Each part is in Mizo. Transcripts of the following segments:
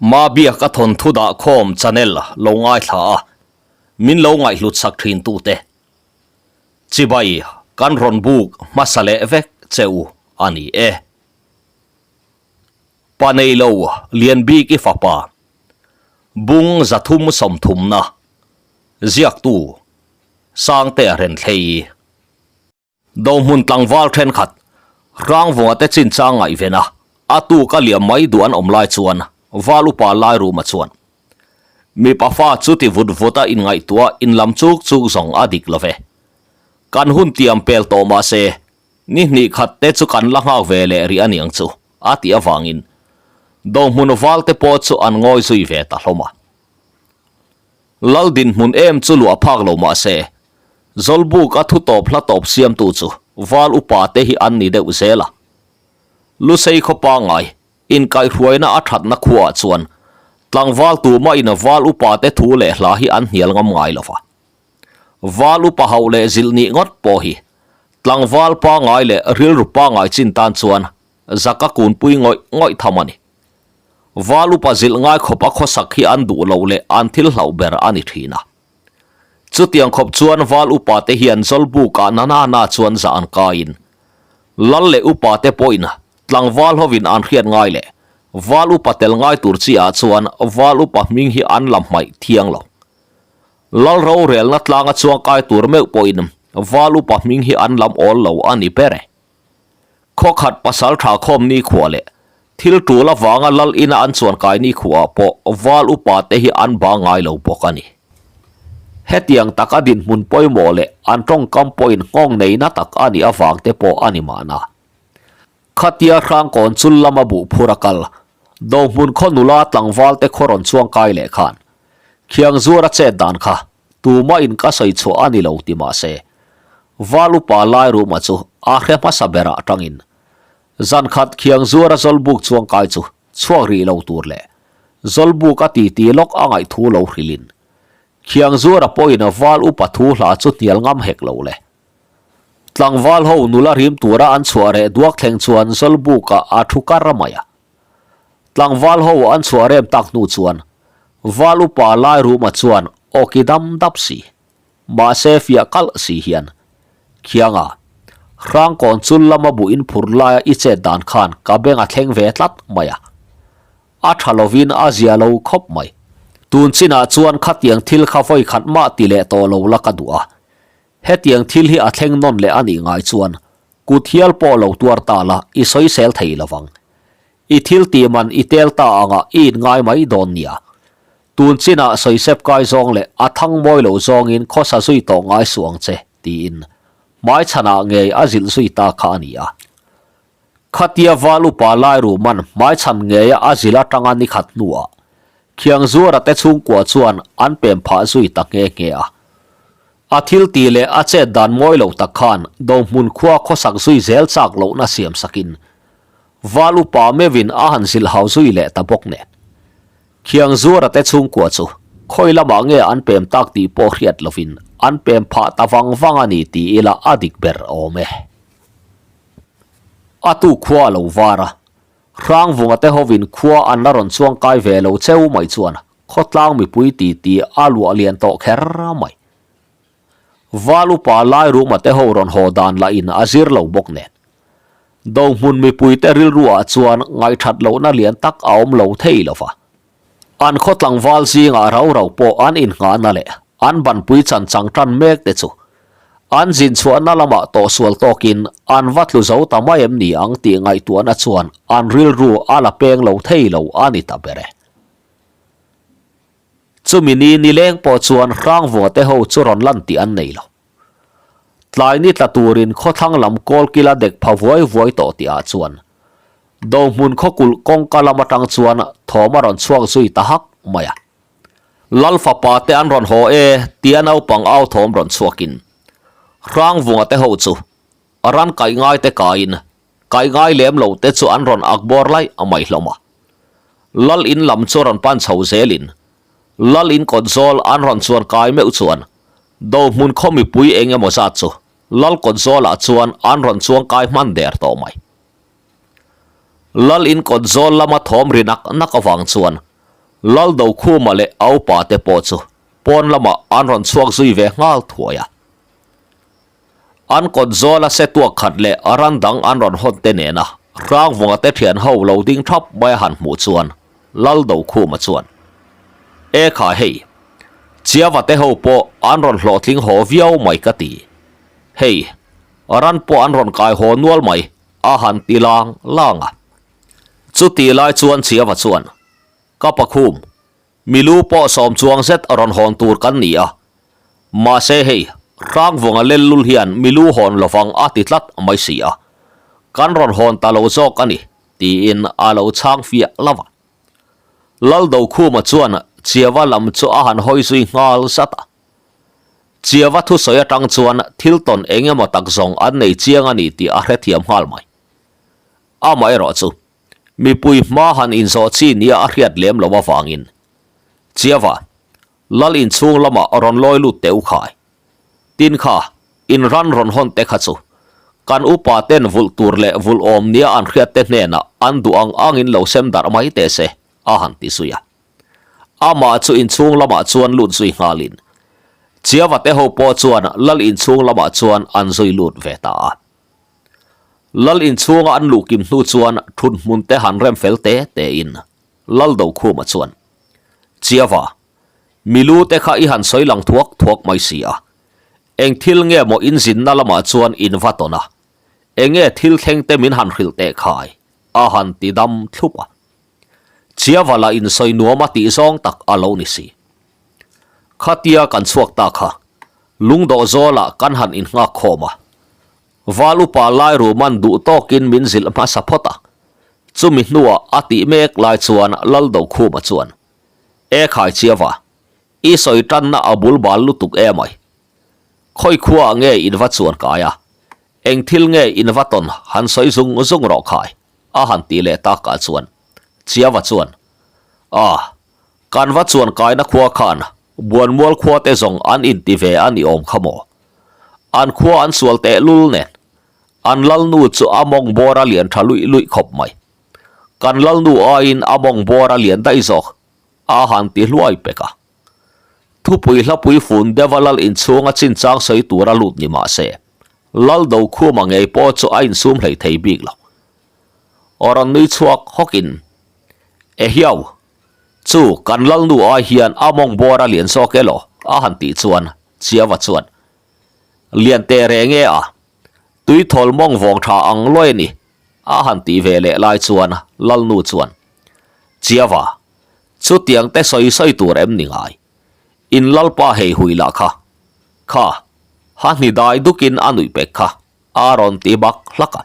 Mabiak a thawnthu dah khawm channel lo ngaithla a, min lo ngaihhlut sak thin tute. Chibai kan rawn buk hmasa leh vek che u a ni e. Pa neilo Lianbik i fapa Bung 330 na ziaktu Sangtea Renthlei. Dohmun tlangval thenkhat Hrangvunga te chinchang ngaihven a, a tuk a liam mai duh an awm lai chuan Val upa Lairuma chuan mipa fa chu ti vut vut a inngaihtuah in lam chuk chuk zawng a dik lo ve. Kan hun tiam pel tawh mah se ni hnih khat te chu kan la nghak ve leh rih aniang chu a tih avangin Dohmun val te pawh chu an ngawi zui ve ta hlawm a. Lal dinhmun em chu luah phak lo mah se, Zawlbuk a thu tawp hla tawp siamtu chu Val upa te hi an ni deuh zel a. Lusei khaw pangngai, inkaihhruaina a thatna khuaah chuan tlangval tumah in Val upa te thu leh hla hi an hnial ngam ngai lo va. Val upa hauh leh zilh nih ngawt pawh hi tlangval pangngai leh rilru pangngai chin tan chuan zaka kunpui ngawih ngawih tham a ni. Val upa zilh ngai khawp a khawsak hi an duh loh leh an thil hlauh ber a ni thin a. Chutiang khawp chuan val upa te hian Zawlbuk ah na na na chuan zah an kaiin Lal leh upa te pawhin tlangval hovin an hriat ngai leh val upa tel ngai tur chi ah chuan val upa hming hi an la hmaih thiang lo. Lal rorelna tlanga chuang kai tur meuh pawhin val upa hming hi an lam awl lo a ni ber e. Khawkhat pasal tha khawm nikhua leh thil tul avanga lal ina an chuan kai nikhuaah pawh val upa te hi an bang ngai lo bawk a ni. Hetiang taka dinhmun pawimawh leh an tawngkam pawhin nghawng neina tak a nih avang te pawh a ni mahna. Khatia Hrangkawn chul lama buh phur a kal, Dohmun khaw nula tlangval te khaw rawn chuang kai leh khan Khiangzuar a chet dan kha Tumah in ka sawi chhuah a ni lo ti mah se, Val upa Lairuma chu a hre hmasa berah tangin zan khat khiang zuara Zawlbuk chuang kai chu chhuak rih lo tur leh Zawlbuk a titi lawk a ngaih thu lo hrilhin khiang zuara pawhin Val upa thu hla chu hnial ngam hek lo le. Tlangval ho nula rim tura an chhuah reh duak thleng chuan Zawlbukah a thu kar mai a. Tlangval ho an chhuah rem tak hnu chuan Val upa Lairuma chuan awki dam dap si, mahse fiah kalh si hian, Khianga, Hrangkawn chul lama buh in phur laia i chet dan khan ka beng a thleng ve tlat mai a. A tha lovin a zia lo khawp mai. Tun chinah chuan khatiang thil kha vawi khat mah ti leh tawh lo la ka duh a. Hetiang thil hi a thleng nawn leh a nih ngai chuan Kut hial pawh lo tuar ta la, i sawisel thei lo vang. I thil tih man i tel ta anga i inngai mai dawn nia. Tun chinah sawisep kai zawng leh a thang mawi lo zawngin khawsa zui tawh ngai suh ang che, tiin hmaichhanah ngei a zilh zui ta kha a ni a. Khatia val upa Lairuman hmaichhan ngeia a zilh atanga ni khat hnuah Khiangzuara te chhungkua chuan an pem phah zui ta nghe nghe a. A thil tih leh a chet dan mawi lo tak khan Dohmun khua khawsak zui zel chak lohna siam sakin Val upa meuhin a han zilh hau zui leh ta bawk nen. Khiangzuara te chhungkua chu khawi lamah nge an pem tak tih pawh hriat lovin an pem phah ta vang vang a ni ti ila a dik ber awm e. A tu khua a lo var a, Hrangvunga te hovin khua an la rawn chuang kai ve lo cheu mai chuan Khawtlang mipui ti ti a luah lian tawh kher mai. Val upa Lairuma te ho rawn haw dan lah in a zir lo bawk nen. Dohmun mipui te rilru ah chuan ngaihthat lohna lian tak a awm lo thei lo va. An khawtlang val zingah rau rau pawh an innghahna leh an banpui chan chang tan mek te chu an zin chhuahna lamah tawhsual tawkin an va tlu zo ta mai em ni ang tih ngaihtuahna chuan an rilru a la peng lo thei lo a ni ta ber e. Chumi ni nileng pawh chuan Hrangvunga te ho chu rawn lan tih an nei lo. Tlai ni tla turin khawthlang lam kawlkila dek pha vuai vuai tawh tih ah chuan Dohmun khawkulh kawngka lam atang chuan thawm a rawn chhuak zui ta hak mai a. Lal fapa te an rawn haw e tia naupang au thawm rawn chhuakin Hrangvunga te ho chu ran kaih ngai te kaiin Kai ngai lem lo te chu an rawn ak bawr lai a mai hlawm a. Lal in lam chu rawn pan chho zelin Lal in kawt zawl an rawn chuan kai meuh chuan Dohmun khaw mipui eng emaw zat chu Lal kawt zawlah chuan an rawn chuang kai hman der tawh mai. Lal in kawt zawl lama thawm ri nak nak avang chuan. Laldokhuma leh a upa te pawh chu pawn lamah an rawn chhuak zui ve nghal thuai a. An kawt zawla se tuak khat leh ran dang an rawn hawn te nena Hrangvunga te thian ho lo ding thap mai a han hmuh chuan Laldokhuma chuan, E kha hei, Chiava te ho pawh an rawn hlawhtling haw viau mai ka ti. Hei, ran pawh an rawn kai haw nual mai a han ti lang lang a. Chutih lai chuan Chiava chuan, Ka pakhum, milu pawh sawm chuang zet rawn hawn tur kan ni a. Mahse hei, Hrangvunga lellul hian milu hawn lovang a ti tlat mai si a. Kan rawn hawn ta lo zawk a ni, tiin a lo chhang fiah lo a. Laldokhuma chuan Chiava lam chu a han hawi zui nghal zat a. Chiava thusawi atang chuan thil tawn eng emaw tak zawng an nei chiang a ni tih a hrethiam nghal mai. Amaherawh chu, mipui hma han inzawh chi nia a hriat lem lo avangin Chiava Lal inchhung lamah rawn lawi lut teh u khai. Tin kha, in ran rawn hawn te kha chu kan upa ten vulh tur leh vulh awm nia an hriat te hnenah an duh ang angin lo sem darh mai teh se, a han ti zui a. Amah chu inchhung lamah chuan lut zui nghalin Chiava te ho pawh chuan Lal inchhung lamah chuan an zui lut ve ta a. Lal inchhunga an luh kim hnu chuan thut hmun te han rem fel te tein Laldokhuma chuan, Chiava, milu te kha i han sawi lang thuak thuak mai si a. Eng thil nge maw in zinna lamah chuan in va tawn a? Enge thil thleng te min han hrilh teh khai? a han ti dam thlup a. Chiava lah in sawi nuam a tih zawng tak a lo ni si. Khatia kan chhuak ta kha, lungdawh zawlah kan han innghak khawm a. Val upa lai ruman duh tawkin min zilh hmasa phawt a. Chumi hnuah a tih mek lai chuan Laldokhuma chuan, E khai Chiava, i sawi tanna a bul bal lutuk emai. Khawi khuaah nge in va chuan kai a? Eng thil nge in va tawn han sawi zung zung rawh khai? a han tih leh takah chuan Chiava chuan, A, kan va chuan kaina khua khan Buanmual khua te zawng an inti ve a ni awm kha maw? An khua an sual teh lul nen, an lalnu chu a mawng bawr a lian tha luih luih khawp mai. Kan lalnu aiin a mawng bawr a lian daih zawk, a han ti hluai pek a. Thupui hlapui fun deuha lal inchhunga chinchang sawi tura lut ni mah se, Lal Dokhuma ngei pawh chu a insum hlei thei bik lo. Aw rawn nui chhuak hawkin, Ehiau, chu kan lalnu ai hian a mawng bawr a lian zawk elaw? a han tih chuan Chiava chuan, Lian teh reng e a, tuithawl mawng vawng tha ang lawi a ni, a han tih ve leh lai chuan lalnu chuan, Chiava, chutiang te sawi sawi tur em ni ngai? In lalpa hei hui lah kha. Kha, ha hni dai dukin a nuih pek kha, a rawn ti bak hlak a.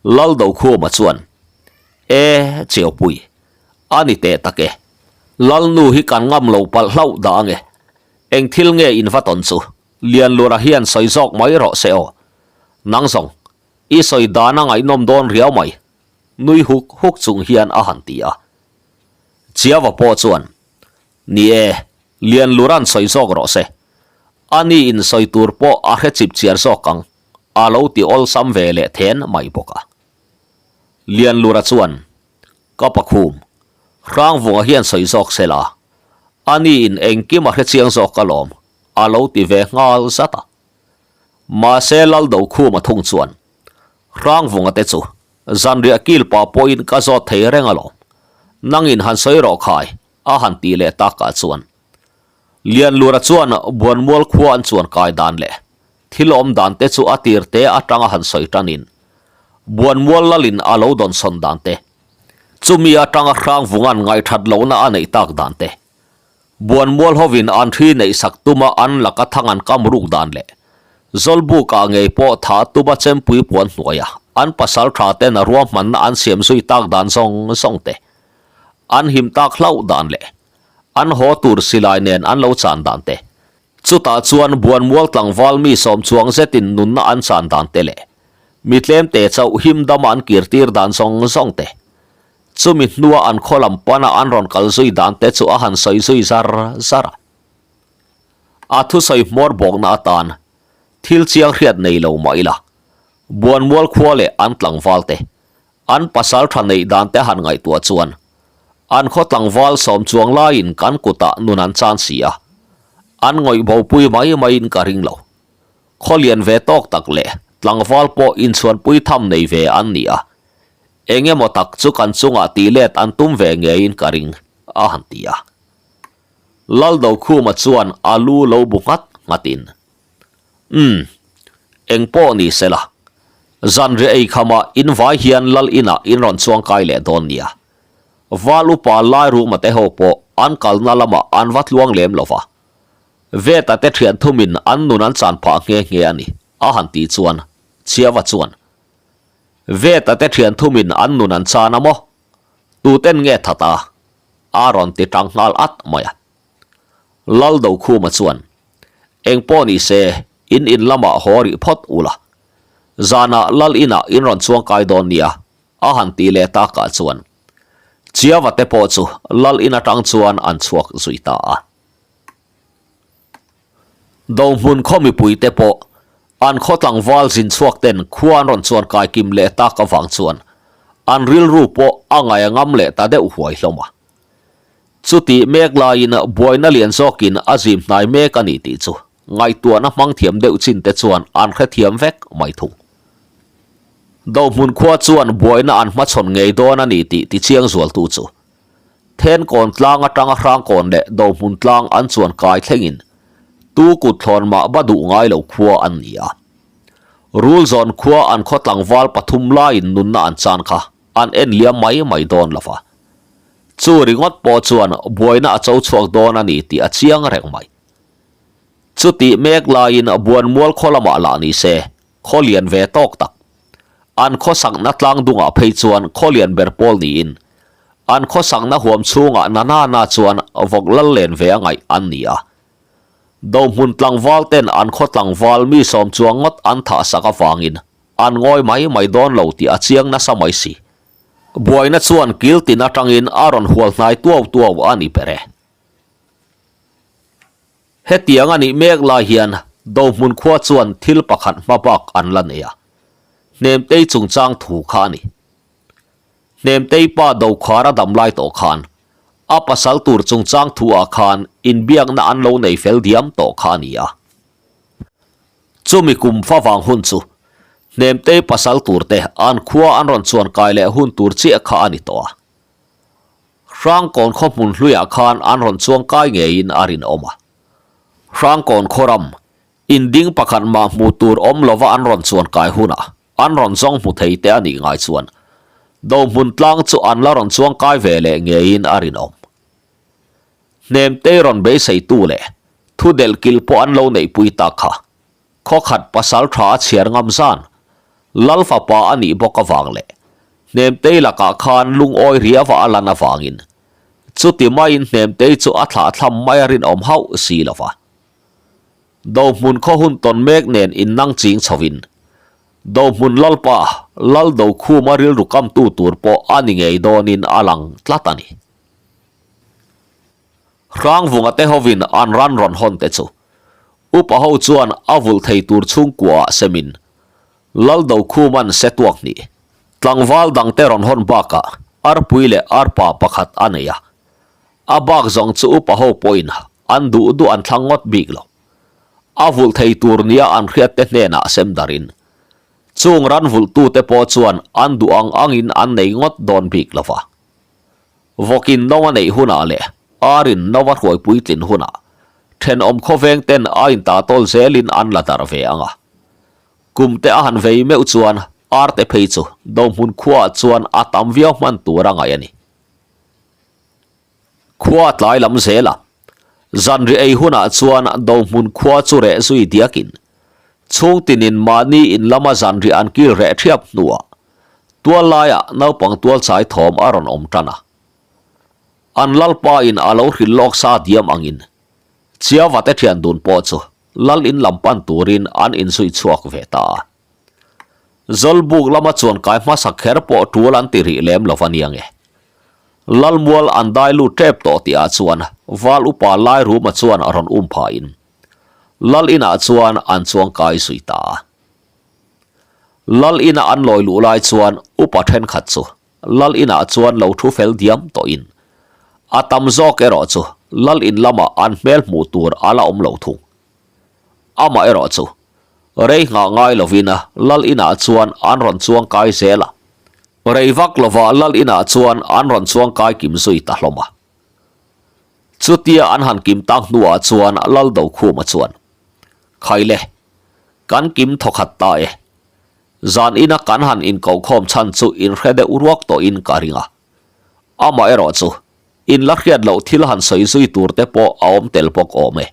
Laldokhuma chuan, E, Cheupui, a ni teh tak e. Lalnu hi kan ngam lo palh hlauh dah ange. Eng thil nge in va tawn chu? Lianlura hian sawi zawk mai rawh se aw. Nang zawng, i sawi dan a ngaihnawm dawn riau mai, nui huk huk chung hian a han ti a. Chiava pawh chuan, Ni e, Lianlura'n sawi zawk rawh se. Ani in sawi tur pawh a hre chip chiar zawk ang, a lo ti awlsam ve leh then mai bawk a. Lianlura chuan, Ka pakhum, Hrangvunga hian sawi zawk se la, ani in engkim a hre chiang zawk alawm, a lo ti ve nghal zat a. Mahse Laldokhuma thung chuan, Hrangvunga te chu zanriah kil pah pawhin ka zawt thei reng alawm, nangin han sawi rawh khai, a han tih leh takah chuan Lianlura chuan Buanmual khua an chuan kai dan leh thil awm dan te chu a tir te atanga han sawi tanin Buanmual lalin a lo dawnsawn dan te, chumi atanga Hrangvunga'n ngaihthat lohna a neih tak dan te, Buanmual hovin an hri neih sak tuma an laka thang an kam ruk dan leh Zawlbukah ngei pawh tha tuma chempui puan hnuaia an pasal tha ten a ruahmanna an siam zui tak dan zawng zawng te. An him tak hlauh dan leh an haw tur silai nen an lo chan dan te, chutah chuan Buanmual tlangval mi sawm chuang zetin nunna an chan dan te leh mi tlemte chauh him dama an kirtir dan zawng zawng te, chumi hnua an khaw lam pana an rawn kal zui dan te chu a han sawi zui zar zar a. A thusawi hmawr bawkna atan thil chiang hriat nei lo mah ila, Buanmual khua leh an tlangval te An pasal tha neih dan te han ngaihtuah chuan. An khaw tlangval sawm chuang laiin kan kutah nun an chan si a, an ngawih bopui mai maiin ka ring lo. Khaw lian ve tawk tak leh tlangval pawh inchhuanpui tham nei ve an ni a, eng emaw tak chu kan chungah tih let an tum ve ngeiin ka ring, a han ti a. Laldokhuma chuan a lu lo bu nghat nghatin, Umm, eng pawh ni se la, zanriah ei khamah in vai hian lal inah in rawn chuang kai leh dawn nia. Val upa lai ruma te ho pawh an kalna lamah an va tluang lem lo va. Veta te thian thumin an nun an chan phah nghe nghe a ni, a han tih chuan Chiava chuan, Veta te thian thumin an nun an chan a maw? Tuten nge that a? A rawn ti tang nghal at mai a. Laldokhuma chuan, Eng pawh ni se, in in lamah haw rih phawt ula. Zanah lal inah in rawn chuang kai dawn nia, a han ti leh takah chuan Chiava te pawh chu lal in atang chuan an chhuak zui ta a. Dohmun khaw mipui te pawh an khaw tlangval zin chhuak ten khua an rawn chuan kai kim leh tak avang chuan an rilru pawh a ngaih a ngam leh ta deuh huai hlawm a. Chutih mek laiin buaina lian zawkin a zim hnai mek a ni tih chu ngaihtuahna hmang thiam deuh chin te chuan an hrethiam vek mai thung. Dohmun khua chuan buaina an hmachhawn ngei dawn a ni tih tichiang zualtu chu Thenkawn tlang atanga Hrangkawn leh Dohmun tlang an chuan kai thlengin tu kut thlawn mah ba duh ngai lo khua an ni a. Rulzawn khua an khaw tlangval pathum laiin nunna an chan kha an en liam mai mai dawn lo va. Chu ringawt pawh chuan buaina a cho chhuak dawn a ni tih a chiang reng mai. Chutih mek laiin Buanmual khaw lamah lah ni se, khaw lian ve tawk tak. An khawsakna tlang dungah phei chuan khaw lian ber pawl niin, an khawsakna huam chhungah na na na chuan vawk lal len ve a ngaih an ni a. Dohmun tlangval ten an khaw tlangval mi sawm chuang ngawt an thah sak avangin an ngawi mai mai dawn lo tih a chiang nasa mai si. Buaina chuan kil tin atangin a rawn hual hnai tuau tuau a ni ber e. Hetiang a nih mek lai hian Dohmun khua chuan thil pakhat hma bak an la nei a, Hnemtei chungchang thu kha a ni. Hnemtei pa Dokhar a dam lai tawh khan a pasal tur chungchang thu ah khan inbiakna an lo nei fel diam tawh kha a ni a. Chumi kum fa vang hun chu Hnemtei pasal tur te an khua an rawn chuan kai leh hun tur chiah kha a ni tawh a. Hrangkawn khaw hmun hluiah khan an rawn chuang kai ngeiin a rinawm a. Hrangkawn khaw ram, inding pakhat mah hmuh tur awm lova an rawn chuan kai hunah an rawn zawng hmu thei te a nih ngai chuan Dohmun tlang chu an la rawn chuang kai ve leh ngeiin a rinawm. Hnemtei rawn beiseitu leh thu delhkilh pawh an lo neihpui tak kha. Khawkhat pasal tha a chhiar ngam zan, Lal fapa a nih bawk avang leh Hnemtei lakah khan lungawi riava a lan avangin chuti maiin Hnemtei chu a thlah thlam mai a rinawm hauh si lo va. Dohmun khaw hun tawn mek nen innang ching chhovin Dohmun Lalpa, Lal Dokhuma rilru kamtu tur pawh a ni ngei dawnin a lang tlat a ni. Hrangvunga te hovin an ran rawn hawn te chu Upa ho chuan a vulh thei tur chhungkuaah semin Laldokhum-a'n se tuak hnih, tlangval dangte rawn hawn bakah arpui leh arpa pakhat a nei a. A bak zawng chu upa ho pawhin an duh duh an thlang ngawt bik lo. A vulh thei tur nia an hriat te hnenah sem darin chung ran vulhtute pawh chuan an duh ang angin an nei ngawt dawn bik lo va. Vawkin no a neih hunah leh arin no a hruai puitlin hunah thenawm khawveng ten a inta tawl zelin an la darh ve ang a. Kum te a han vei meuh chuan ar te phei chu Dohmun khuaah chuan a tam viau hman tur a ngaih a ni. Khua tlai lam zela zanriah ei hunah chuan Dohmun khua chu reh zui diakin chhungtinin mahni in lama zanriah an kil reh thiap hnuah Tual laiah naupang tual chai thawm a rawn awm tan a. An lalpa in a lo hrilh lawk sa diam angin Chiava te thian dun pawh chu lal in lam pan turin an inzui chhuak ve ta a. Zawlbuk lama chuan kai hmasa kher pawh tul an ti rih lem lo va nia nge. Lalmual an dai lut tep tawh tihah chuan Val upa Lairuma chuan a rawn um phahin lal inah chuan an chuang kai zui ta a. Lal ina an lawi luh lai chuan upa thenkhat chu Lal inah chuan lo thu fel diam tawhin. A tam zawk erawh chu lal in lamah an hmel hmuh tur a la awm lo thung. Amah erawh chu rei nghah ngai lovin lal inah chuan an rawn chuang kai zel a. Rei vak lovah lal inah chuan an rawn chuang kai kim zui ta hlawm a. Chutia an han kim tak hnuah chuan lal Dokhuma chuan, Khaile, kan kim thawkhat ta e. Zan ina kan han inkohkhawm chhan chu inhre deuh ruak tawhin ka ring a. Amaherawh chu, in la hriat loh thil han sawi zui tur te pawh a awm tel bawk awm e.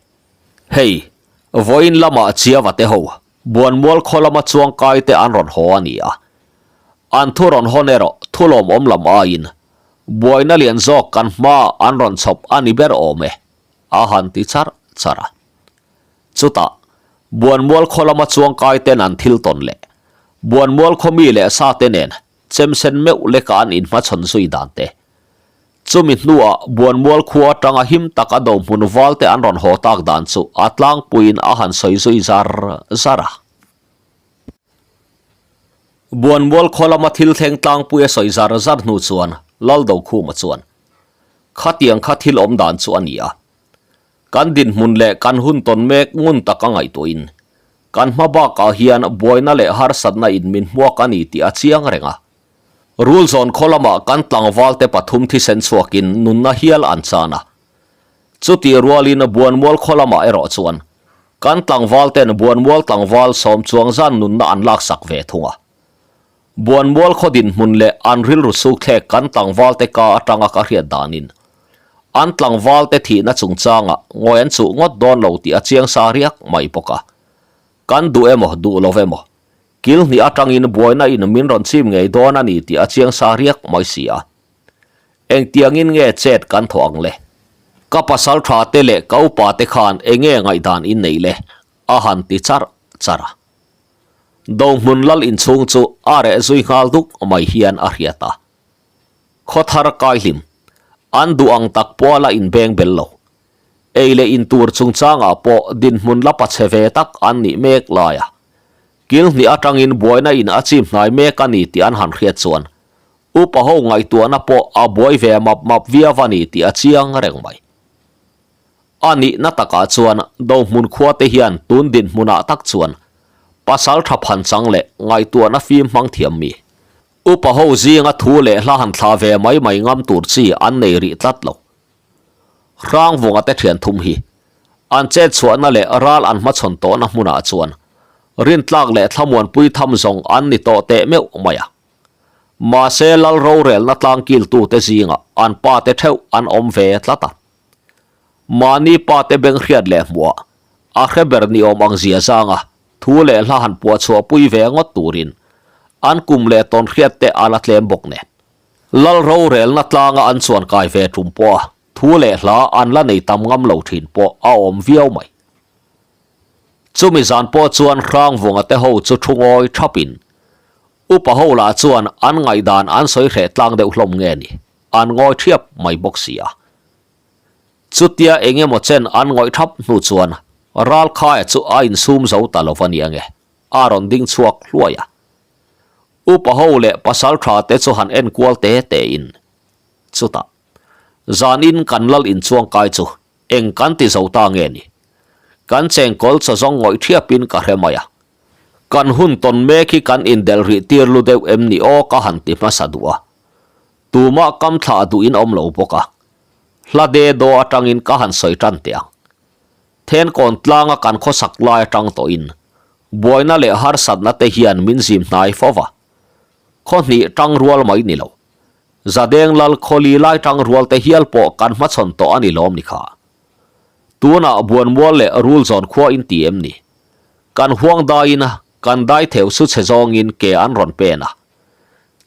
Hei, vawiin lamah Chiava te ho, Buanmual khaw lama chuangkai te an rawn haw a ni a. An thu rawn hawn erawh thu lawmawm lam aiin buaina lian zawk kan hmaah an rawn chhawp a ni ber awm e, a han ti charh charh a. Chutah, Buanmual khaw lama chuangkai ten an thil tawn leh Buanmual khaw mi leh sa te nen chemsen meuh leka an inhmachhawn zui dan te. Chumi hnuah Buanmual khua atanga him taka dohmun val te an rawn haw tak dan chu a tlangpuiin a han sawi zui zar zar a. Buanmual khaw lama thil thleng tlangpui a sawi zar zar hnu chuan Laldokhuma chuan, Khatiang kha thil awm dan chu a ni a. Kan dinhmun leh kan hun tawn mek ngun taka ngaihtuahin, kan hma bakah hian buaina leh harsatna in min hmuak a ni tih a chiang reng a. Rulzawn khaw lamah kan tlangvalte pathum thisen chhuakin nunna hial an chan a. Chutih rualin Buanmual khaw lamah erawh chuan kan tlangvalten Buanmual tlangval sawm chuang zan nunna an laksak ve thung a. Buanmual khaw dinhmun leh an rilru sukthlek kan tlangvalte ka atanga ka hriat danin an tlangvalte thihna chungchangah ngawi an chuh ngawt dawn lo tih a chiang sa riak mai bawk a. Kan duh emaw duh lo emaw, kil hnih atangin buaina in min rawn chim ngei dawn a ni tih a chiang sa riak mai si a. Engtiangin nge chet kan thawh ang le? Ka pasal tha te leh ka upa te khan enge ngaihdan in nei le? a han ti charh charh a. Dohmun lal inchhung chu a reh zui nghal duk mai hian a hriat a. Khawthar kaihlim, an duh ang tak pawh a la inbeng bel lo. Ei leh in tur chungchangah pawh dinhmun la pachhe ve tak an nih mek lai a. Kil hnih atangin buaina in a chim hnai mek a ni tih an han hriat chuan upa ho ngaihtuahna pawh a buai ve map map viau a ni tih a chiang reng mai. A nihna takah chuan Dohmun khua te hian tun dinhmunah tak chuan pasal tha phan chang leh ngaihtuahna fim hmang thiam mi, upa ho zinga thu leh hla han thlah ve mai mai ngam tur chi an nei rih tlat lo. Hrangvunga te thian thum hi an chet chhuahna leh ral an hmachhawn tawhna hmunah chuan rintlak leh thlamuanpui tham zawng an ni tawh teh meuh mai a. Mahse lal rorelna tlangkiltute zingah an pate theuh an awm ve tlat a. Mahni pate beng hriat leh hmuah a hre ber ni awm ang zia zanga thu leh hla han puah chhuah pui ve ngawt turin an kum leh tawn hriat te a la tlem bawk nen. Lal rorelna tlanga an chuan kai ve tum pawh a thu leh hla an la nei tam ngam lo thin pawh a awm viau mai. Chumi zan pawh chuan Hrangvunga te ho chu thu ngawi thapin upa ho lah chuan an ngaihdan an sawi hreh tlang deuh hlawm nge ni an ngawi thiap mai bawk si a. Chutia eng emaw chen an ngawih thap hnu chuan Ralkhaia chu a insum zo ta lo va nia nge, a rawn ding chhuak hluai a. Upa ho leh pasal tha te chu han en kual te te in. Chutah, zanin kan lal inchuang kai chu eng kan ti zo ta nge ni? Kan chengkawl chaw zawng ngawih thiap in ka hre mai a. Kan hun tawn mek hi kan indelh rih tir lu deuh em ni aw ka han ti hmasa duh a. Tumah kam thlah duh in awm lo bawk a. Hla de daw atangin ka han sawi tan teh ang. Thenkawn tlanga kan khawsak lai atang tawhin buaina leh harsatna te hian min zim hnai fo va. Khaw hnih tang rual mai ni lo. Zadeng lal khawli lai tang rual te hial pawh kan hmachhawn tawh a ni lawm ni kha. Tunah Buanmual leh Rulzawn khua in ti em ni? Kan huang daiin kan dai theu su chhe zawngin ke an rawn pen a.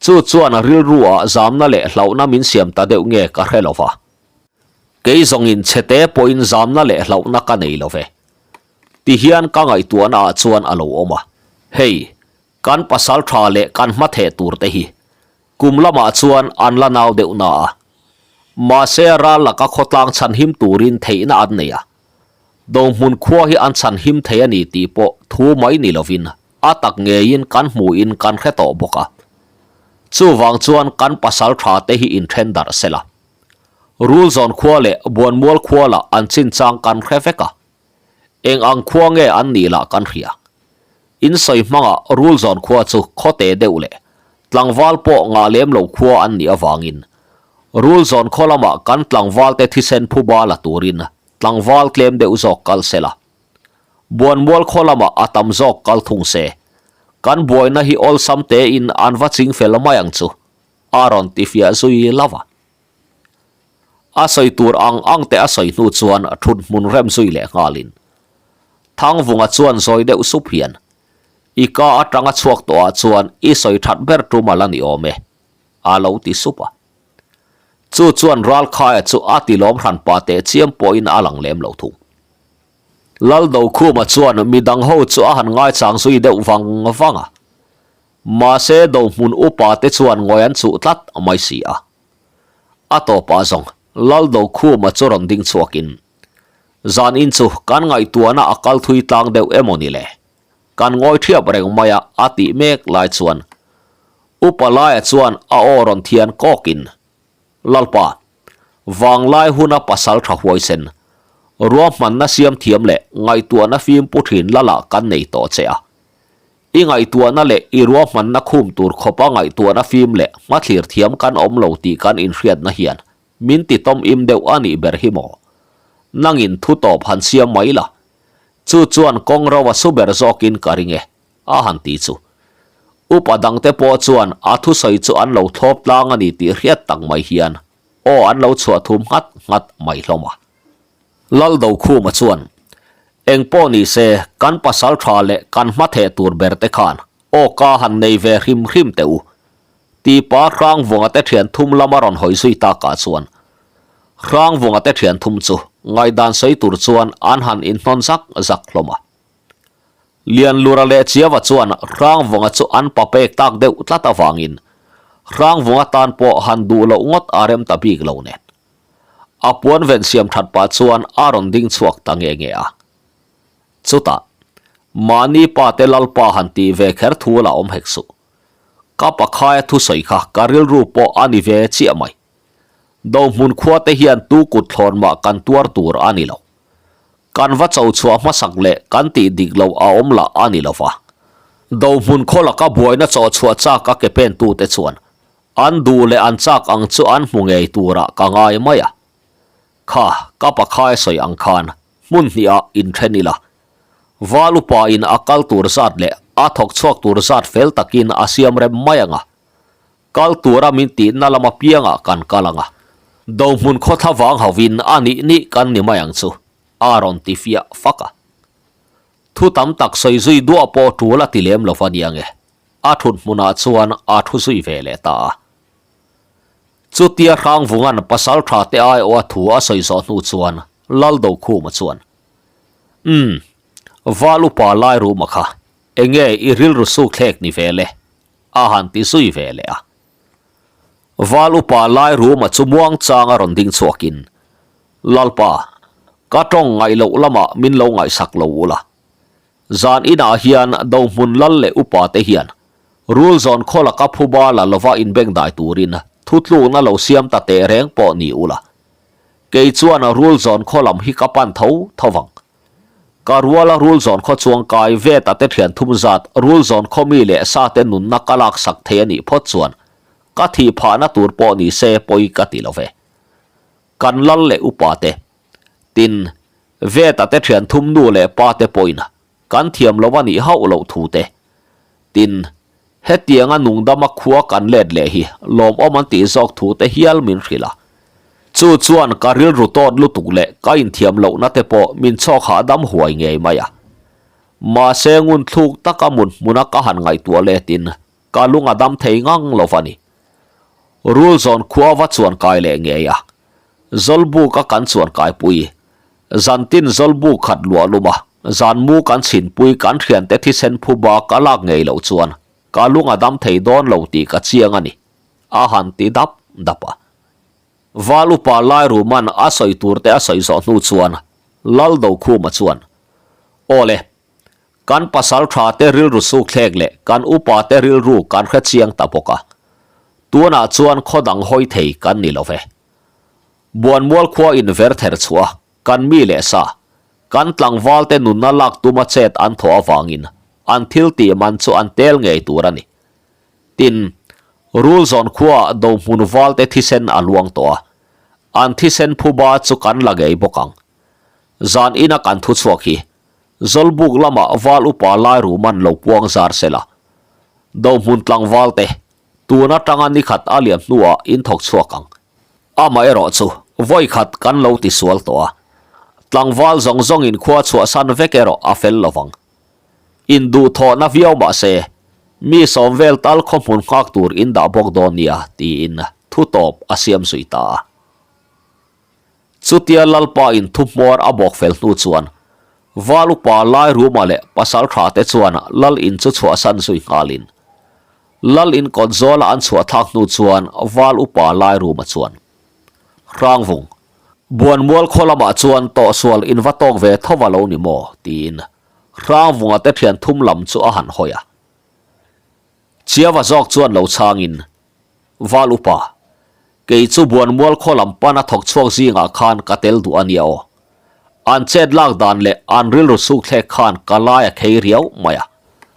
Chu chuan rilru ah zamna leh hlauhna min siam ta deuh nge ka hre lo va. Kei zawngin chhete pawhin zamna leh hlauhna ka nei lo ve. Ti hian ka ngaihtuahna ah chuan a lo awm a. Hei, kan pasal tha leh kan hma theh tur te hi kum lamah chuan an la nau deuh na a. Mahse ral laka khawtlang chhanhim turin theihna an nei a. Dohmun khua hi an chhanhim thei a ni tih pawh thu mai ni lovin a tak ngeiin kan hmuhin kan hre tawh bawk a. Chuvang chuan kan pasal tha te hi inthen darh sela. Rulzawn khua leh Buanmual khua lah an chinchang kan hre vek a. Eng ang khua nge an nih lah kan hria. In sawi hmangah Rulzawn khua chu khawte deuh leh tlangval pawh ngah lem lo khua an nih avangin Rulzawn khaw lamah kan tlangvalte thisen phuba la turin tlangval tlem deuh zawk kal se la. Buanmual khaw lamah a tam zawk kal thung se. Kan buaina hi awlsam tein an va ching fel mai ang chu, a rawn ti fiah zui lo va. A sawi tur ang ang te a sawi hnu chuan thut hmun rem zui leh nghalin Thangvunga chuan zawi deuh sup hian, I ka atanga chhuak tawhah chuan i sawi that ber tum a la ni awm e, a lo ti sup a. Chu chuan Ralkhaia chu a ti lawm hran pah teh chiam pawhin a lang lem lo thung. Laldokhuma chuan midang ho chu a han ngaichang zui deuh vang vang a. Mahse Dohmun upa te chuan ngawi an chuh tlat mai si a. A tawpah zawng Laldokhuma chu rawn ding chhuakin, Zan in chu kan ngaihtuahna a kal thui tlang deuh emaw ni le? Kan ngawi thiap reng mai a a tih mek lai chuan Upa laia chuan a aw rawn thian kawkin, Lalpa, vanglai huna pasal tha huaisen, ruahmanna siam thiam leh ngaihtuahna fim pu thin lala kan nei tawh che a. I ngaihtuahna leh i ruahmanna khum tur khawpa ngaihtuahna fim leh hmathlir thiam kan awm lo tih kan inhriatna hian min ti tawm im deuh a nih ber hi maw? Nangin thu tawp han siam mai la, chu chuan kawng ro a su ber zawkin ka ring e. a han ti chu. Upa dangte pawh chuan a thusawi chu an lo thlawp tlang a ni tih hriat tak mai hian aw an lo chhuah thum nghat nghat mai hlawm a. Laldokhuma chuan, Eng pawh ni se, kan pasal tha leh kan hmatheh tur ber te khan aw ka han nei ve hrim hrim teh u. Tipa Hrangvunga te thian thum lama rawn hawi zui takah chuan Hrangvunga te thian thum chu ngaihdan sawi tur chuan an han inhnawn zak zak hlawm a. Lianlura leh Chiava chuan Hrangvunga chu an pa pek tak deuh tlat avangin Hrangvunga tan pawh han duh loh ngawt a rem ta bik lo nen. A puan ven siam that pah chuan a rawn ding chhuak ta nge nge a. Chutah, mahni pa te Lalpa han tih ve kher thu la awm hek suh. Ka pakhaia thusawi kha ka rilru pawh a ni ve chiah mai. Dohmun khua te hian tu kut thlawn mah kan tuar tur a ni lo. Kan va cho chhuah hmasak leh kan tih dik loh a awm lah a ni lo va. Dohmun khaw laka buaina chawh chhuah chak a ke pen tute chuan an duh leh an chak ang chu an hmu ngei turah ka ngai mai a. Kha, ka pakhai sawi ang khan hmun hnihah inthen ila. Val upa in a kal tur zat leh a thawk chhuak tur zat fel takin a siam rem mai ang a. Kal tura min tihna lam apiangah kan kal ang a, dohmun khawthla vang hovin a nih nih kan ni mai ang chu, a rawn ti fiah fak a. Thu tam tak sawi zui duah pawh tul a ti lem lo va nia nge, a thut hmunah chuan a thu zui ve leh ta a. Chutia Hrangvunga'n pasal tha te aiawha thu a sawi zawh hnu chuan Laldokhuma chuan, Umm, Val upa Lairuma kha enge i rilru sukthlek ni ve le? a han ti zui ve leh a. Val upa lai ruma chu muang changa rawn ding chhuakin, Lalpa, ka tawng ngaih loh lamah min lo ngaihsak lo ula. Zan inah hian Dohmun lal leh upa te hian rul zawn khaw laka phuba la lova inbengdai turin thutlukna lo siam ta teh reng pawh ni ula. Kei chuan rul zawn khaw lam hi ka pan tho tho vang. Ka ruala rul zawn khaw chuang kai vet a te thian thum zat rul zawn khaw mi leh sa te nunna ka lak sak thei a nih phawt chuan ka thih phahna tur pawh ni se pawi ka ti lo ve. Kan lal leh upa te, tin, vet a te thian thum nu leh pa te pawhin kan thiam lo a nih hauh loh thu te, tin, Hetianga nungdama khua kan let leh hi lawmawm an tih zawk thu te hial min hrilh a. Chu chuan ka rilru tawt lutuk leh ka inthiam lohna te pawh min chhawk hahdam huai ngei mai a. Mahse ngun thluk taka mut hmuna ka han ngaihtuah letin ka lung a dam thei ngang lo va ni. Rul zawn khua va chuan kai leh ngei a. Zawlbuka kan chuan kaipui. Zantin zawlbuk khat luah lum a, zan mu kan chhinpui kan thiante thisen phuba ka lak ngei loh chuan ka lung a dam thei dawn lo tih ka chiang a ni, a han ti dap dap a. Val upa Lairuman a sawi tur te a sawi zawh hnu chuan Laldokhuma chuan, Aw le, kan pasal tha te rilru sukthlek leh kan upa te rilru kan hre chiang ta bawk a, tunah chuan khaw dang hawi thei kan ni lo ve. Buanmual khua in ver ther chhuah a, kan mi leh sa, kan tlangvalte nunna lak tuma chet an thawh avangin an thil tih man chu an tel ngei tur a ni. Tin, Rulzawn khuaah dohmun valte thisen a luang tawh a, an thisen phuba chu kan la ngei bawk ang. Zan ina kan thu chhuak hi Zawlbuk lamah val upa lai ruman lo puang zar sela, dohmun tlangvalte tun atanga nikhat a liam hnuah in thawk chhuak ang. Amaherawh chu vawi khat kan lo ti sual tawh a, tlangval zawng zawngin khua chhuahsan vek erawh a fel lo vang. Induhthawhna viau mah se, mi sawm vel tal khaw hmun nghak tur in dah bawk dawn nia tiin thu tawp a siam zui ta a. Chutia Lalpa in thu hmuar a bawk fel hnu chuan Val upa Lairuma leh Pasaltha te chuan Lal in chu chhuahsan zui nghalin Lal in kawt zawla an chhuah thlak hnu chuan Val upa Lairuma chuan Hrangvung, Buanmual khaw lamah chuan tawhsual in va tawk ve tho va lo ni maw? tiin Hrangvunga te thian thum lam chu a han hawi a. Chiava zawk chuan lo chhangin Val upa, kei chu Buanmual khaw lam pana thawk chhuak zingah khan ka tel duh a nia aw. An chet lak dan leh an rilru suk thlek khan ka lai a khei riau mai a.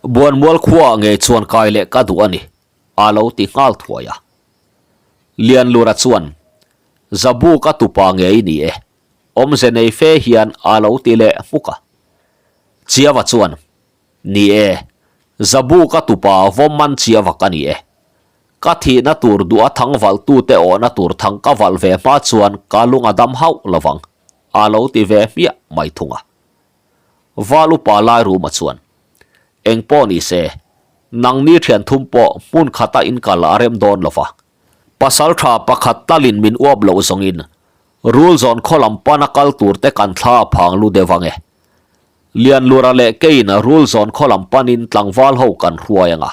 Buanmual khuaah ngei chuan kai leh ka duh a ni, a lo ti nghal thuai a. Lianlura chuan, Zabu ka tupa ngei ni e, awmze nei fe hian a lo ti leh hmuk a. Chiava chuan, Ni e, Zabu ka tupa vawm man chia vak a ni e. Ka thihna tur duh a thang valhtute awhna tur thang ka valh ve hma chuan ka lung a dam hauh lovang, a lo ti ve hmiah mai thung a. Val upa Lairuma chuan, Eng pawh ni se, nangni thian thum pawh hmun khata in kal a rem dawn lova. Pasal tha pakhat talin min uap loh zawngin rul zawn khaw lam pana kal turte kan thla a phang lu deuh ang e. Lianlura leh keiin rul zawn khaw lam panin tlangval ho kan hruai ang a,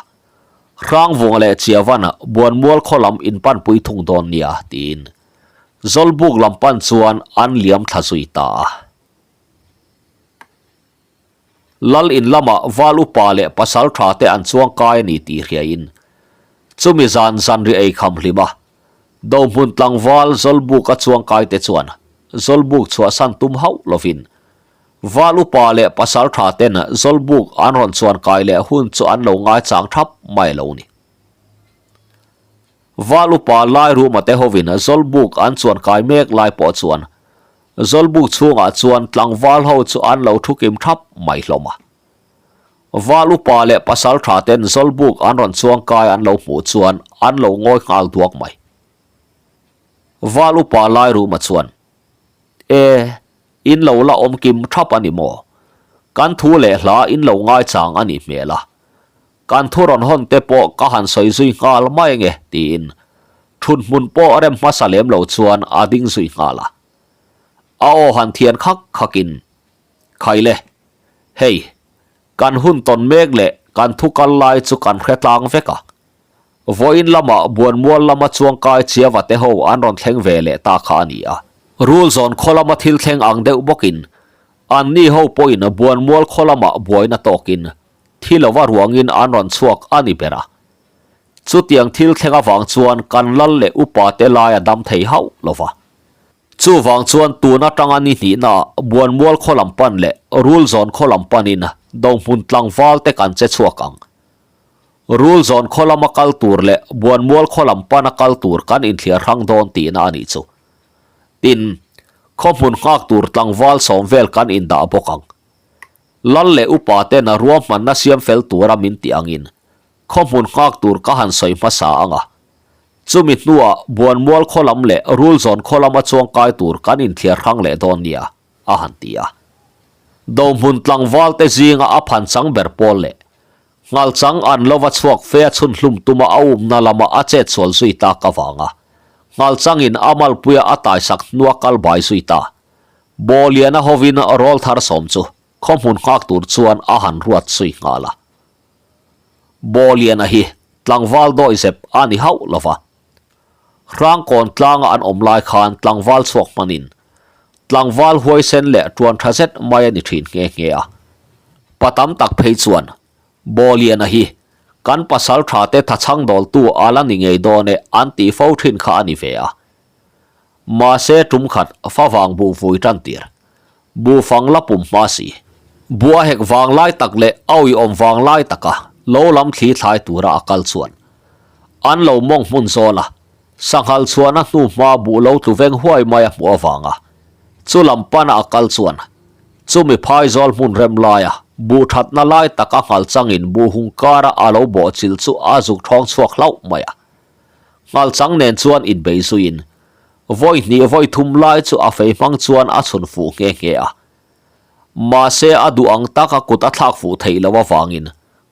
Hrangvunga leh Chiavan Buanmual khaw lam in panpui thung dawn nia tiin Zawlbuk lam pan chuan an liam thla zui ta a. Lal in lamah val upa leh pasal tha te an chuang kai a ni tih hriain chumi zan zanri ei kham hlim a, Dohmun tlangval Zawlbuk a chuang kai te chuan Zawlbuk chhuahsan tum hauh lovin Val upa leh pasal tha ten Zawlbuk an rawn chuan kai leh hun chu an lo ngaichang thap mai lo ni. Val upa Lairuma te hovin Zawlbuk an chuan kai mek lai pawh chuan Zawlbuk chhungah chuan tlangval ho chu an lo thu kim thap mai hlawm a. Val upa leh pasal tha ten Zawlbuk an rawn chuang kai an lo hmuh chuan an lo ngawi nghal duak mai. Val upa Lairuma chuan, E, In lo la awm kim thap a ni maw? Kan thu leh hla in lo ngaichang a nih hmel a. Kan thu rawn hawn te pawh ka han sawi zui nghal mai nge tiin thut hmun pawh rem hmasa lem lo chuan a ding zui nghal a. A aw han thian khak khakin, Khaile, hei, kan hun tawn mek leh kan thu kal lai chu kan hre tlang vek a. Vawiin lamah Buanmual lama chuangkai Chiava te ho an rawn thleng ve leh ta kha a ni a. Rul zawn khaw lama thil thleng ang deuh bawkin anni ho pawhin Buanmual khaw lamah buaina tawkin thi lova ruangin an rawn chhuak a ni ber a. Chutiang thil thleng avang chuan kan lal leh upa te lai a dam thei hauh lo va. Chuvang chuan tun atanga ni hnihnaah Buanmual khaw lam pan leh Rul zawn khaw lam panin Dohmun tlangval te kan che chhuak ang. Rul zawn khaw lama kal tur leh Buanmual khaw lam pana kal tur kan inthliar hrang dawn tihna a nih chu. Tin, khaw hmun nghak tur tlangval sawm vel kan indah bawk ang. Lal leh upa ten a ruahmanna siam fel tura min tih angin khaw hmun nghak tur ka han sawi hmasa ang a. Chumi hnuah Buanmual khaw lam leh Rul zawn khaw lama chuangkai tur kan inthliar hrang leh dawn nia, a han ti a. Dohmun tlangval te zinga a phan chang ber pawl leh Nghalchang an lova chhuak fe a chhun hlum tuma a umna lama a chet sual zui tak avanga Nghalchangin a malpuia a taisak hnua kal bai zui ta. Bawliana hovin rawl thar sawm chu khaw hmun nghak tur chuan a han ruat zui nghal a. Bawliana hi tlangval dawihzep a ni hauh lova. Hrangkawn tlanga an awm lai khan tlangval chhuak hmanin tlangval huaisen leh tuan tha zet mai a ni thin nghe nghe a. Pa tam tak phei chuan Bawliana hi kan pasal tha te thachhang dawltu a la ni ngei dawn e an tih fo thin kha a ni ve a. Mahse tum khat favang buh vui tan tir. Buh fang la pum hma si. Buh a hek vang lai tak leh a uiawm vang lai taka lo lam thli thlai tura a kal chuan an lo mawng hmun zawl a, sanghal chhuahna hnu hma buh lo tlu veng huai mai a hmuh avanga chu lam pana a kal chuan chumi phai zawl hmun rem laia buh thatna lai taka nghal changin buh hung kara a lo bawh chilh chu a zuk thawng chhuak hlauh mai a. Nghal chang nen chuan inbei zuiin vawi hnih vawi thum lai chu a fei hmang chuan a chhun fuh nghe nghe a. Mahse a duh ang taka kut a thlak fuh theih loh avangin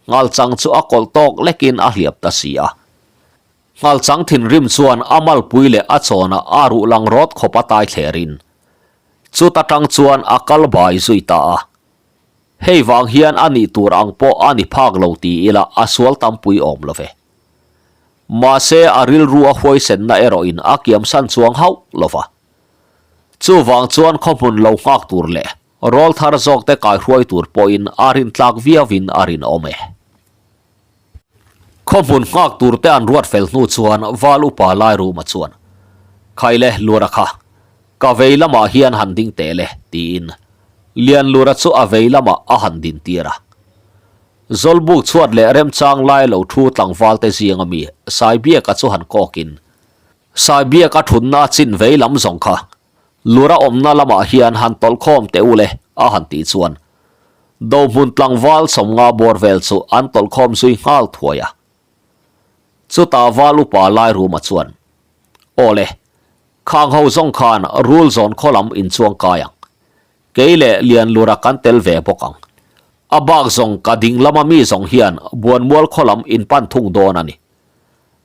nghal chang chu a kawlh tawk lekin a hliap ta si a. Nghal chang thinrim chuan a malpui leh a chawnah a ruh lang rawt khawp a tai thlerin chuta tang chuan a kal bai zui ta a. Hei vang hian a nih tur ang pawh a ni phak lo ti ila a sual tampui awm lo ve. Mahse a rilru a huaisenna erawhin a kiamsan chuang hauh lo va. Chuvang chuan khawhmun lo nghak tur leh rawl thar zawkte kaihruai tur pawhin a rintlak viauin a rinawm e. Khawhmun nghak turte an ruat fel hnu chuan Val upa Lairuma chuan, Khaile Lura kha, ka vei lamah hian han ding teh le, tiin Lianlura chu a vei lamah a han din tir a. Zawlbuk chhuat leh remchang lai lo thu tlangvalte zinga mi Saibiaka chu han kawkin, Saibiaka thutna chin vei lam zawng kha Lura awmna lamah hian han tawlhkhawm teh u le, a han tih chuan Dohmun tlangval sawmnga bawr vel chu an tawlhkhawm zui nghal thuai a. Chutah val upa Lairuma chuan, Aw le, khang ho zawng khan rul zawn khaw lam inchuang kai ang. Kei leh Lianlura kan tel ve bawk ang. A bak zawng ka ding lama mi zawng hian Buanmual khaw lam in pan thung dawn a ni.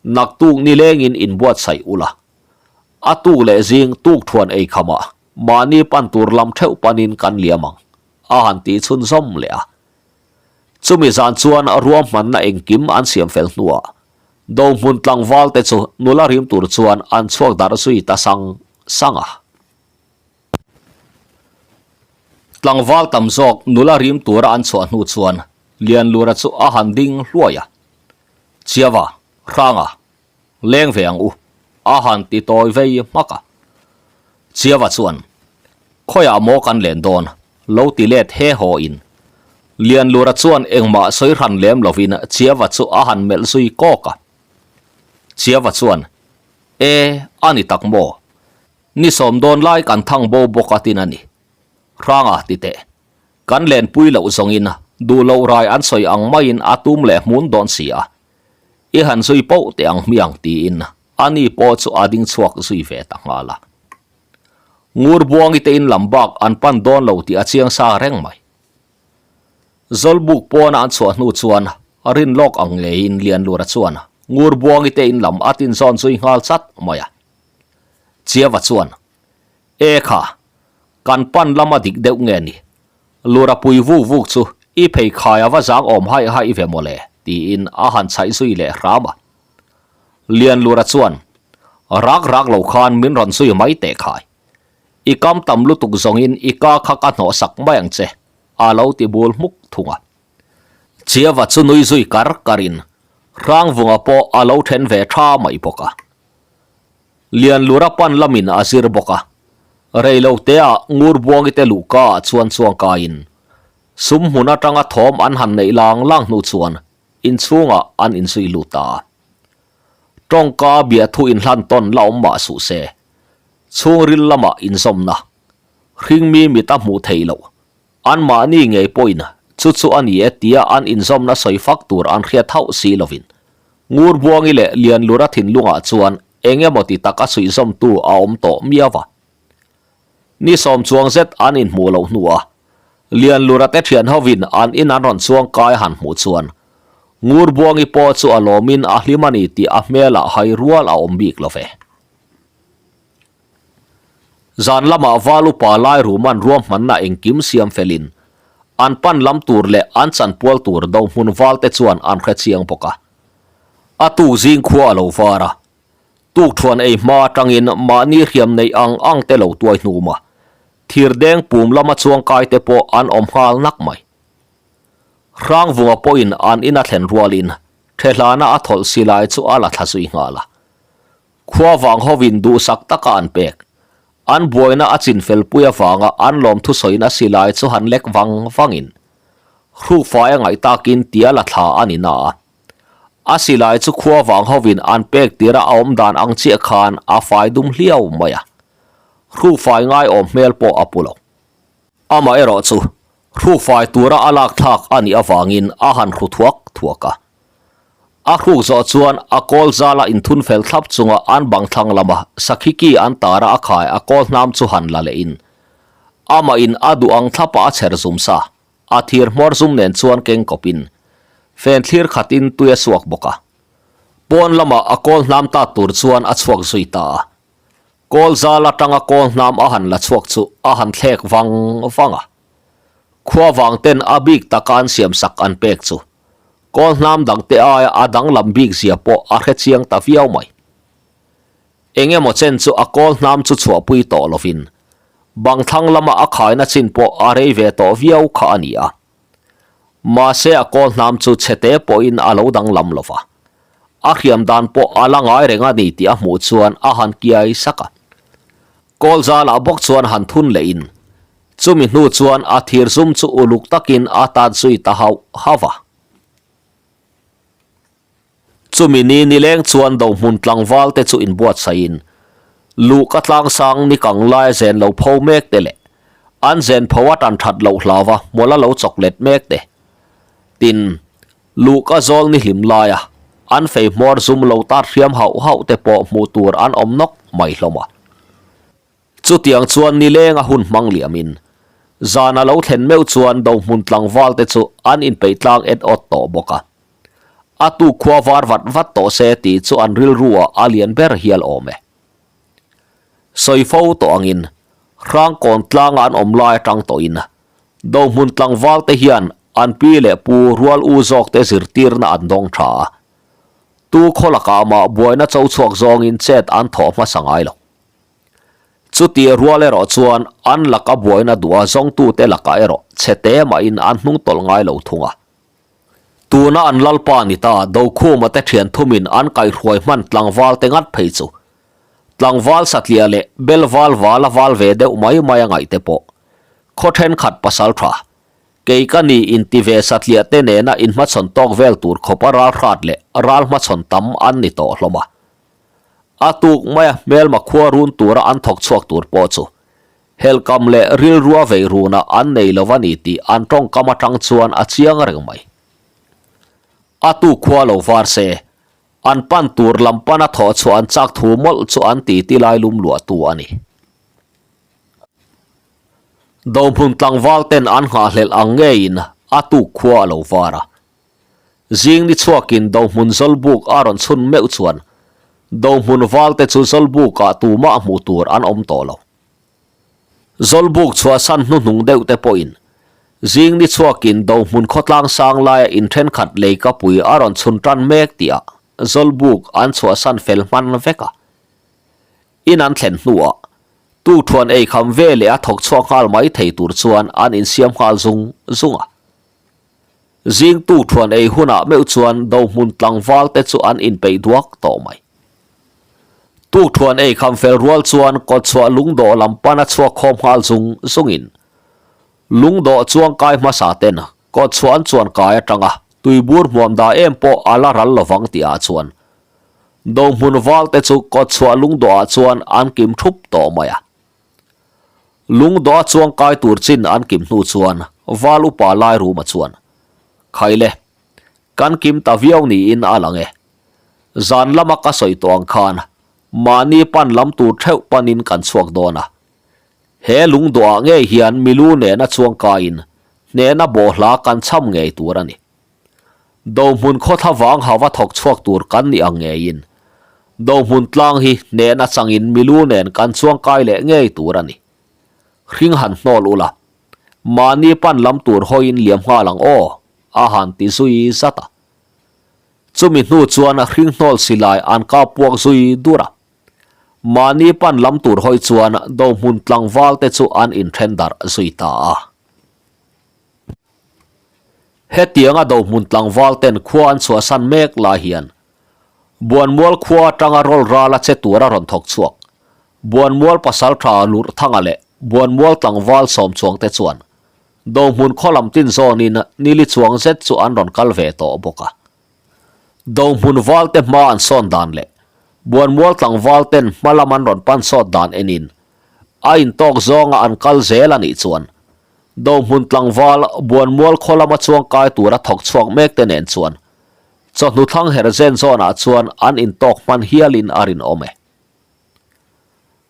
Naktuk nilengin inbuatsaih ula. A tuk leh zing tuk thuan ei khamah mahni pan tur lam theuh panin kan liam ang, a han tih chhunzawm leh a. Chumi zan chuan ruahmanna engkim an siam fel hnuah Dohmun tlangval te chu nula rim tur chuan an chhuak darh zui ta sang sang a. Tlangval tam zawk nula rim tura an chhuah hnu chuan Lianlura chu a han ding hluai a, Chiava, Hranga, Leng ve ang u, a han ti tawi vei hmak a. Chiava chuan, Khawiah maw kan len dawn? lo ti let he haw in. Lianlura chuan engmah sawi hran lem lovin Chiava chu a han melh zui kawk a. Chiava chuan, E, a ni tak maw? Ni sawm dawn lai kan thang bo bawk a tin a ni. Hranga ti teh. Kan lenpui loh zawngin duh loh rai an sawi ang maiin a tum leh hmun dawn si a. I han zui poh teh ang hmiang tiin ani pawh chu a ding chhuak zui ve ta nghal a. Ngurbuangi te in lam bak an pan dawn lo tih a chiang sa reng mai. Zawlbuk pawna an chhuah hnu chuan rin lawk ang ngeiin Lianlura chuan Ngurbuangi te in lam a tin zawn zui nghal chat mai a. Chiava chuan, E kha, kan pan lama dik deuh nge ni? Lura pui vuk vuk chu i pheikhai a va zang awm haih haih ve mawle, tiin a han chhaih zui leh hram a. Lianlura chuan, Rak rak lo khan min rawn zui mai teh khai. I kam tam lutuk zawngin i ka kha ka hnawh sak mai ang che, a lo ti bul hmuk thung a. Chiava chu nui zui kar karin Hrangvunga pawh a lo then ve tha mai bawk a. Lianlura pan lamin a zir bawk a, reiloteah Ngurbuangite luhkaah chuan chuangkaiin sum hmun atanga thawm an han neih lang lang hnu chuan inchhungah an inzui lut ta a. Tawngka biahthu inhlan tawn la awm mah suh se, chhungril lamah inzawmna, hringmi mit a hmuh theih loh, anmahni ngei pawhin chu chu a ni e tia an inzawmna sawi fak tur an hriat hauh si lovin Ngurbuangi leh Lianlura thinlungah chuan eng emaw ti taka suihzawmtu a awm tawh miau a. Ni sawm chuang zet an inhmuh loh hnuah Lianlura te thian hovin an in an rawn chuang kai han hmuh chuan Ngurbuangi pawh chu a lawmin a hlim a ni tih a hmelah hai rual a awm bik lo ve. Zan lamah Val upa Lairuman ruahmanna engkim siam felin an pan lam tur leh an chanpual tur dohmun val te chuan an hre chiang bawk a. A tuk zing khua a lo var a, tukthuan ei hma atangin mahni hriam neih ang ang te lo tuai hnum a, thirdeng pum lama chuangkai te pawh an awm nghal nak mai. Hrangvunga pawhin an ina thlen rualin Thehlana a thawlh silai chu a la thla zui nghal a. Khua vang hovin duhsak taka an pek. An buaina a chinfel pui avanga an lawmthu sawiin a silai chu han lek vang vangin hrukfai a ngaih takin tia la thla a ni na a. A silai chu khua vang hovin an pek tira a awm dan ang chiah khan a fai dum hliau mai a. Hrukfai ngaiawm hmel pawh a pu lo. Amaherawh chu hrukfai tura a lak thlak a nih avangin a han hru thuak thuak a. A hruk zawh chuan a kawl zala inthun fel thlap chunga an bang thlang lama sakhi ki an tara a khai a kawl hnam chu han la lehin amahin a duh ang thlapa a chher zum sa a thir hmawr zum nen chuan keng kawpin fen thlir khatin tui a suak bawk a. Pawn lama a kawl hnam tat tur chuan a chhuak zui ta a. Kawl zal atanga kawl hnam a han la chhuak chu a han thlek vang vang a. Khua vang ten a bik taka an siam sak an pek chu kawl hnam dang te aia a danglam bik zia pawh a hre chiang ta viau mai. Eng emaw chen chu a kawl hnam chu chhuahpui tawh lovin bang thlang lama a khaina chin pawh a rei ve tawh viau kha a ni a. Mahse a kawl hnam chu chhete pawhin a lo danglam lo va, a hriam dan pawh a la ngai reng a ni tih a hmuh chuan a han kiai sak a. Kawl zalah bawk chuan han thun lehin chumi hnu chuan a thir zum chu uluk takin a tat zui ta hauh hauh a. Chumi ni nileng chuan dohmun tlangval te chu inbuatsaihin luhka tlangsang ni kang laia zen lo pho mek te leh an zen pho a tan that loh hlauva hmawla lo chawk let mek te. Tin, luhka zawl ni hlim laia an fei hmawr zum lo tat hriam hauh hauh te pawh hmuh tur an awm nawk mai hlawm a. Chutiang chuan nileng a hun hmang liamin zan a lo thlen meuh chuan dohmun tlangval te chu an inpeih tlang et awt tawh bawk a. A tuk khua var vat vat tawh se tih chu an rilru ah a lian ber hial awm e. Sawi fo tawh angin Hrangkawn tlanga an awm lai atang tawhin dohmun tlangval te hian an pi leh pu rual u zawk te zirtirna an dawng tha a. Tu khaw lakah mah buaina cho chhuak zawngin chet an thawh hmasa ngai lo. Chuti rual erawh chuan an laka buaina duha zawngtute lakah erawh chhe te mahin an hnung tawlh ngai lo thung a. Tuna an lalpa ni ta Dokhuma te thian thumin an kaihhruai hman tlangval te ngat phei chu tlangval satliah leh belval vala val ve deuh mai mai a ngaih te pawh khaw thenkhat pasal tha kei ka ni inti ve satliah te nena inhmachhawn tawk vel tur khawpa ral hrat leh ral hmachhawn tam an ni tawh hlawm a. A tuk maia hmelma khua run tura an thawk chhuak tur pawh chu helkam leh rilrua vei runah an nei lo a ni tih an tawngkam atang chuan a chiang reng mai. A tuk khua lo var se, an pan tur lam pana thawh chhuah an chak thu mawlh chu an titi lai lum luahtu a ni. Dohmun tlangval ten an nghahhlelh ang ngeiin a tuk khua a lo var a. Zing ni chhuakin Dohmun Zawlbuk a rawn chhun meuh chuan Dohmun valte chu Zawlbukah tumah hmuh tur an awm tawh lo. Zawlbuk chhuahsan hnuhnung deuh te pawhin zing ni chhuakin Dohmun khawtlang sang laia in thenkhat leikapui a rawn chhun tan mek tihah Zawlbuk an chhuahsan fel hman vek a. In an thlen hnuah tukthuan eikham veleh a thawk chhuak nghal mai thei tur chuan an insiam nghal zung zung a. Zing tukthuan ei hunah meuh chuan dohmun tlangval te chu an inpeih duak tawh mai. Tukthuan ei kham fel rual chuan kawtchhuah lungdawh lam pana chhuak khawm nghal zung zungin lungdawh chuang kai hmasa ten kawtchhuah an chuan kai atanga tuibur hmuam da em pawh a la ral lovang tihah chuan dohmun val te chu kawtchhuah lungdawhah chuan an kim thup tawh mai a. Lungdawh a chuang kai tur chin an kim hnu chuan Val upa Lairuma chuan, Khaile, kan kim ta viau niin a lang e. Zan lama ka sawi tawh ang khan mahni pan lam tur theuh panin kan chhuak dawn a. He lungdawhah ngei hian milu nena chuang kaiin hnehna bawhhla kan cham ngei tur a ni. Dohmun khawthla vang hava thawk chhuak tur kan nih ang ngeiin Dohmun tlang hi hnen atangin milu nen kan chuang kai leh ngei tur a ni. Hring han hnawl ula, mahni pan lam tur hawiin liam nghal ang aw, a han ti zui zat a. Chumi hnu chuan hring hnawl silai an kap puak zui dur a. Mahni pan lam tur hawi chuan Dohmun tlangval te chu an inthen darh zui ta a. Hetianga dohmun tlangval ten khua an chhuahsan mek lai hian Buanmual khua atanga rawl ral a che tur a rawn thawk chhuak. Buanmual pasalṭha Lurhthanga leh Buanmual tlangval Sawmchuangte chuan Dohmun khaw lam tin zawnin nili chuang zet chu an rawn kal ve tawh bawk a. Dohmun valte hma an sawn dan leh Buanmual tlangval ten hma lam an rawn pan sawt dan enin a intawk zawnga an kal zel a nih chuan Dohmun tlangval Buanmual khaw lama chuang kai tura thawk chhuak mek te nen chuan chawhnu thlang her zen zawnah chuan an intawk hman hialin a rinawm e.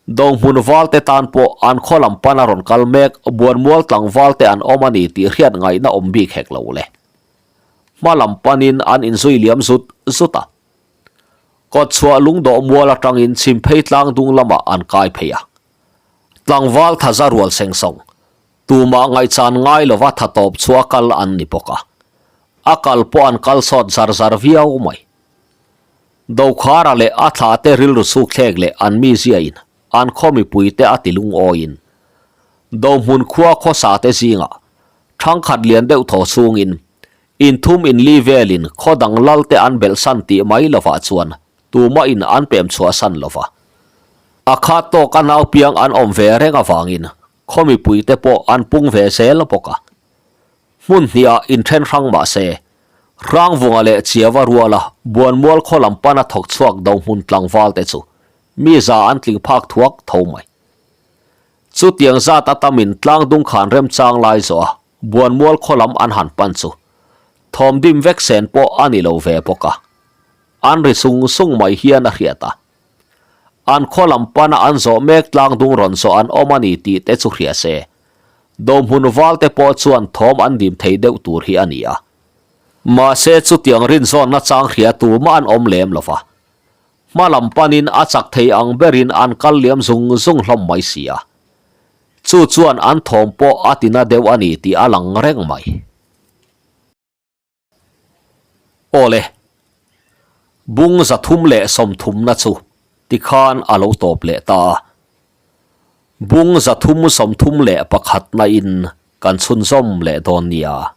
Dohmun valte tan pawh an khaw lam pana rawn kal mek Buanmual tlangval te an awm a ni tih hriat ngaihna awm bik hek lo le. Hma lam panin an inzui liam zut zut a. Kawtchhuah lungdawh mual atangin chhimphei tlang dung lamah an kai phei a. Tlangval thaza rual seng sawng, tumah ngaihchan ngai lova tha tawp chu a kal an ni bawk a. A kal pawh an kal sawt zar zar viau mai. Dokhara leh a thlahte rilru chhukthlek leh an miziain an khaw mipuite a ti lungawiin Dohmun khua khawsate zingah thangkhat lian deuh thaw chungin inthum inli velin khaw dang lalte an belhsan tih mai lovah chuan tumahin an pem chhuahsan lova. A khat tawka naupiang an awm ve reng avangin khaw mipuite pawh an pung ve zel bawk a. Hmun hniah inthen hrang mah se, Hrangvunga leh Chiava ruala Buanmual khaw lam pana thawk chhuak do hmun tlangval te chu mi za an tling phak thuak tho mai. Chutiang zat a tamin tlangdung khan remchang lai zawh a Buanmual khaw lam an han pan chu thawm dim vek sen pawh a ni lo ve bawk a, an ri sung sung mai hian a hriat a. An khaw lam pana an zawh mek tlangdung rawn zawh an awm a ni tih te chu hria se, Dohmun valte pawh chuan thawm an dim thei deuh tur hi a ni a. Mahse chutiang rinzawnna chang hria tumah an awm lem lo va. Hma lam panin a chak thei ang berin an kal liam zung zung hlawm mai si a. Chu chuan an thawm pawh a tina deuh a ni tih a lang reng mai. Awle, bung 330na chu tikhan a lo tawp leh ta a. Bung 331 na in kan chhunzawm leh dawn nia.